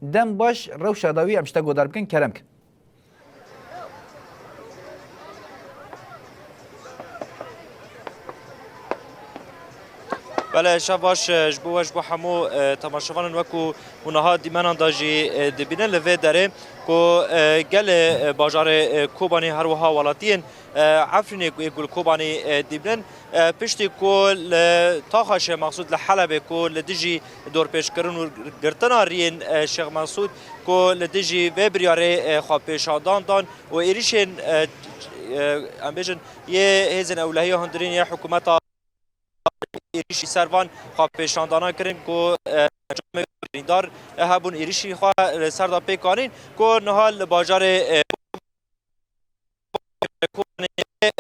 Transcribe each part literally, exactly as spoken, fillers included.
Dem baş, rewşa dawî em ji te guhdar bikin, kerem kin. Belê, şev baş, e, ji bo we, ji bo hemû, e, temaşevanên we ku hûn niha dîmenan de jî, e, dibînin li vê derê ku, e, gelê, e, bajarê, e, Kobanê, her wiha welatiyên, e, Efrînê ku ê ku li Kobanê, e, dibînin, e, piştî ku li taxa Şêx Mexsûd li Helebê ku li dijî dorpêçkirin û girtina riyên, e, Şêx Mexsûd ku li dijî vê biryarê, e, xwepêşandan dan û êrîşên, e, e, em bêjin, yê hêzên ewlehiya hundirîn yê hikûmeta êrîşî ser van xwepêşandana kirin ku, e, encamê birîndar, e, hebûn, êrîşî xwe li ser de pêk anîn ku niha li bajarê, e, Kobanê, e,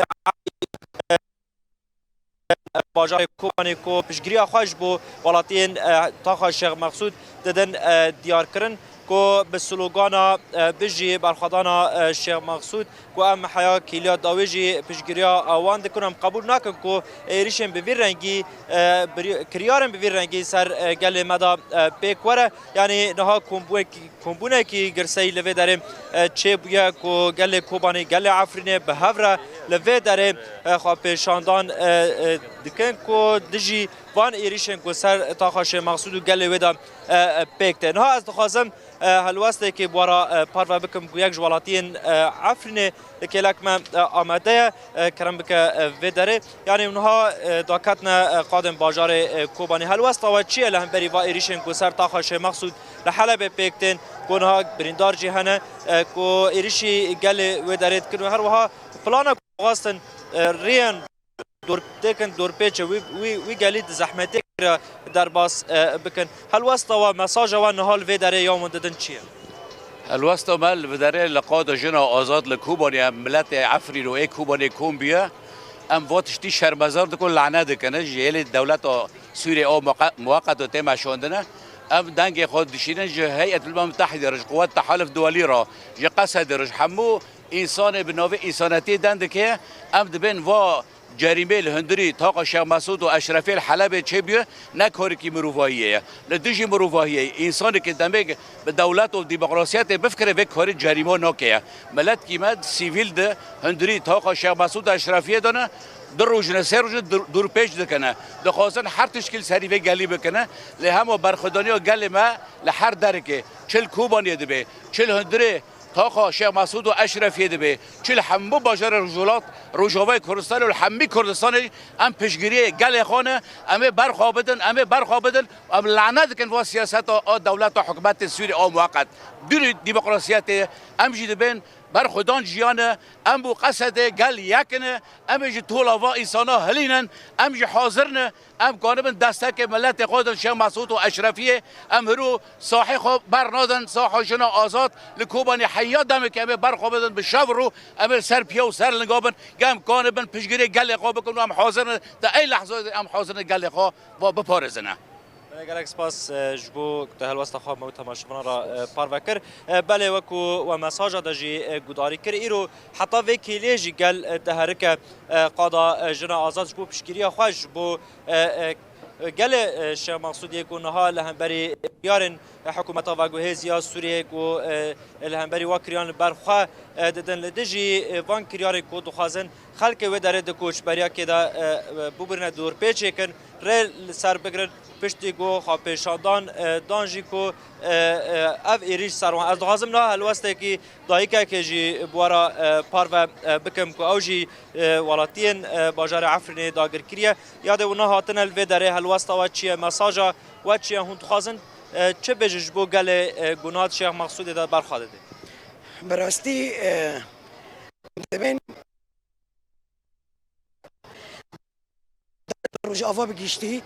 bajarê Kobanê ku piştgiriya xwe ji bo welatiyên, e, taxa Şêx Mexsûd didin, e, diyar kirin ku bi slogana, e, Bijî berxwedana, e, Şêx Mexsûd, ku em heya kêliya dawê jî piştgiriya wan dikin, em qebûl nakin ku êrîşên bi vî rengî, e, birî-, kiryarên bi vî rengî ser, e, gelê me de, e, pêk were. Yanî niha kombûyek-, kombûnekî girseyî li vê derê, e, çêbûye ku gelê Kobanê, gelê Efrînê bi hev re li vê derê, e, xwepêşandan, e, e, dikin ku dijî van êrîşên ku ser taxa Şêx Mexsûd û gelê wê de, e, e, pêk tê. Niha ez dixwazim, e, helwestekê bi we re, e, parve bikim ku yek ji welatiyên, e, Efrînê li kêlek me, e, amade ye, e, kerem bike, e, vê derê. Yanî niha, e, daketine, e, qadên bajarê, e, Kobanê. Helwesta we çi ye li hemberî va êrîşên ku ser taxa Şêx Mexsûd li Helebê pêk tên, ku niha birîndar jî hene, e, ku êrîşî gelê wê derê dikin û her wiha plana ku xwestin, e, riyên dor-, têkin dorpêçe wî, wî, wî gelî di zehmetê re derbas, e, bikin. Helwesta we, mesaja we niha li vê derê ya hûn didin çi ye? Helwesta me li vê derê li qada jina azad li Kobanê, em miletê Efrîn û ê Kobanê kom bûye. Em va tiştî şermezar dikin, lane dikin ji hêlê dewleta Sûriyê a muqe-, muweqet û tê meşandine. Em dengê xwe dişînin ji Heyet Umem Mütehide re, ji Quwet Tehalif Duwelî re, ji Qesedê re, ji hemû însanê bi navê însanetiyê deng dike. Em dibên va cerîmê li hundirî taxa Şêx Mesûd û Eşrefiyê li Helebê çêbûye, ne karekî mirovahiyê ye. Li dijî mirovahiyê ye. Însanekî demê bi dewlet û demokrasiyetê bifikire, vê karî cerîma nake ye. Miletkî me sivîl di hundirî taxa Şêx Mesûd û Eşrefiyê de ne, du roj ne, sê roj ne dur-, dorpêç dikine. Dixwazin her tişkî li serî vê gelî bikine. Lê hema berxwedaniya gelê me li her derekê, çi li Kobaniyê dibe, çi li hundirê taxa Şêx Mesûd û Eşrefiyê dibe, çi li hemû bajarê Rojhilat, Rojavayê Kurdistanê û li hemî Kurdistanê em piştgiriyê gelê xwe ne, em ê berxwe bidin, em ê berxwe bidin, em lane dikin va siyaseta a dewleta hikûmetê Sûrî a muweqet. Dûrî demokrasiyetê em jî dibên berxwedan jiyan e, em bo Qesedê gel yek ne, em ê ji tola va însana hilînin, em jî hazir ne, em kanibin destekê miletê xwe din, Şêx Mesûd û Eşrefiyê, em hiro sahê xwe bernadin, saha jina azad li Kobanê heya demekê em ê berxwe bidin bi şev û rû, em ê li ser piya û ser linga bin, em kanibin piştgirê gelê xwe bikin û em hazir ne, di ey lehzayê de em hazir ne gelê xwe va biparêzine. Belê, gelek spas, e, ji bo ku te helwesta xwe me û temaşevanan re, e, parve kir. E, belê, wekû we mesaja de jî, e, gudarî kir, îro heta vê kêliyê jî gel, e, diherike, e, qada, e, jina azad ji bo piştgiriya xwe, ji bo, e, e, gelê, e, Şêx Mexsûdiyê ku niha li hemberî kiryarên, e, hikûmeta veguhêz ya Sûriyeyê ku, e, li hemberî wa kiriyan li ber xwe, e, didin, li dijî, e, van kiryarên ku dixwazin xelkê wê derê di koçberiyakê de, e, e, bibirine dorpêçê kin, rê li ser bigirin, piştî ku xwepêşandan, e, dan jî ku, e, e, ev êrîş ser wan. Ez dixwazim niha helwestekî dayikekê jî bi we re, e, parve, e, bikim ku ew jî, e, welatiyên, e, bajarê Efrînê dagir kiriye. Ya dê û niha hatine li vê derê, helwesta we çi ye? Mesaja we çi ye? Hûn dixwazin, e, çi bêjin ji bo gelê, e, ku niha di Şêx Mexsûdê de ber xwe didê? Bi rastî, e, dibên Rojava bi giştî,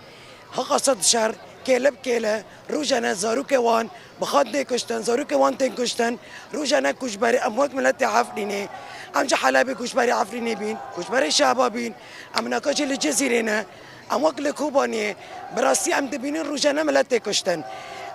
hiqasa dişer, kêle bi kêle, rojane zarokê wan bi xan tê kuştin, zarokê wan tên kuştin, rojane koçberî, em wek miletê Efrînê, em ji Helebê koçberî Efrînê bîn, koçberê Şehba bîn, em naka jî li Cizîrê ne, em wek li Kobaniyê, bi rastî em dibînin rojane milet tê kuştin.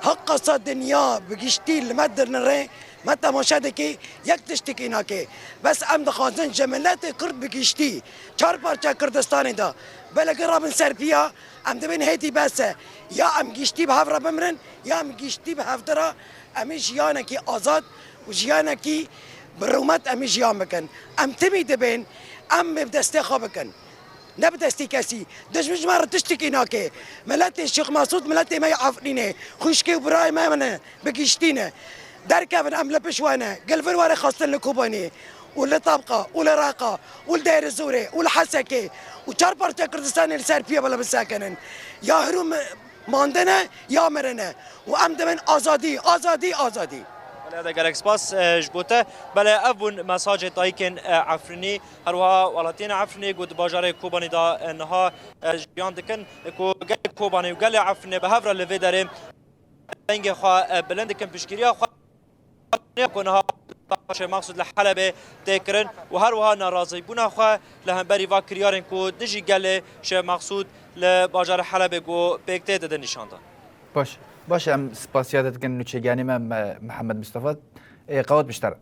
Hiqasa dinya bi giştî li me dinirê, me temaşe dike, yek tiştekî nake. Bes em dixwazin ji miletê Kurd bi giştî, çar parça Kurdistanê de, belekî rabin ser piya, em dibên hêdî bes e. Ya em giştî bi hev re bimrin, ya em giştî bi hevdira Em ê jiyanekî azad û jiyanekî bi rûmet em ê jiyan bikin. Em timî dibên, em ê bi destê xwe bikin. Ne bi destî kesî. Dijmin ji me re tiştekî nake. Miletê Şêx Mesûd, miletê me yê Efrînê. Xwişkê û birayê me ne, bi giştî ne. Derkevin em li pişt we ne. Gel vir were xwestin li Kobanê û li Tabqa û li Reqa û li Dêrizorê û li Hesekê û çar parçe Kurdistanê li ser piya bela bisekinin. Ya hirû mi-, mandine ya mirine. Û em dibin azadî, azadî, azadî. Belê, de gelek spas, e, ji bo te. Belê, ev bûn mesajê dayikên, e, Efrînî. Her wiha welatiyên Efrînê ku di bajarê Kobanî de, e, niha, e, jiyan dikin, ku gelê Kobanî û gelê Efrînê bi hev re li vê derê dengê xwe, e, bilind dikin, piştgiriya xwe ku niha Şêx Mexsûd li Helebê tê kirin û her wiha nerazîbûna xwe li hemberî va kiryarên ku dijî gelê Şêx Mexsûd li bajarê Helebê ku pêk tê didin nîşandan. Baş, baş, em spasiya te dikin nûçegiyanê me, me, Mihemed Mistefa. Ê, qewet bişter.